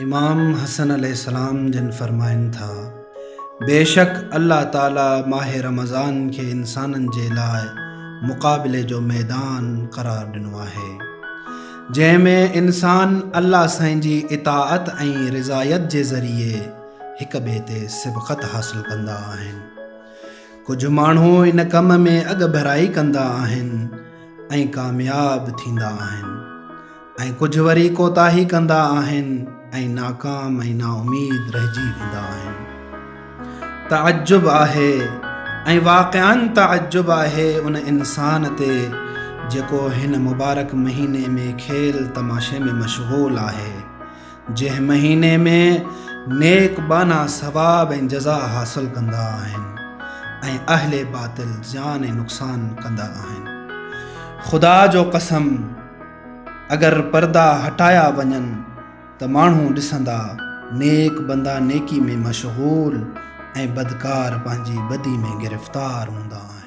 امام حسن عليه السلام جن فرمائن ٿا، بيشڪ الله تعالي ماه رمضان کي انسانن جي لاء مقابلي جو ميدان قرار ڏنو آهي، جنهن ۾ انسان الله سائين جي اطاعت ۽ رضايت جي ذريعي هڪ ٻئي تي سبقت حاصل ڪندا آهن. ڪجهه ماڻهو ان ڪم ۾ اڳڀرائي ڪندا آهن ۽ ڪامياب ٿيندا آهن. ۽ ڪجهه وري ڪوتاهي ڪندا آهن ۽ ناڪام ۽ نااميد رهجي ويندا آهن. تعجب آهي ۽ واقعاً تعجب آهي ان انسان تي جيڪو هن مبارڪ مهيني ۾ کيل تماشي ۾ مشغول آهي، جنهن مهيني ۾ نيڪ ٻانها ثواب ۽ جزا حاصل ڪندا آهن ۽ اهل باطل زيان ۽ نقصان ڪندا آهن. خدا جو قسم! اگر پردا هٽايا وڃن ته ماڻهو ڏسندا نيڪ بندا نيڪي ۾ مشغول ۽ بدڪار پنهنجي بدي ۾ گرفتار هوندا آهن.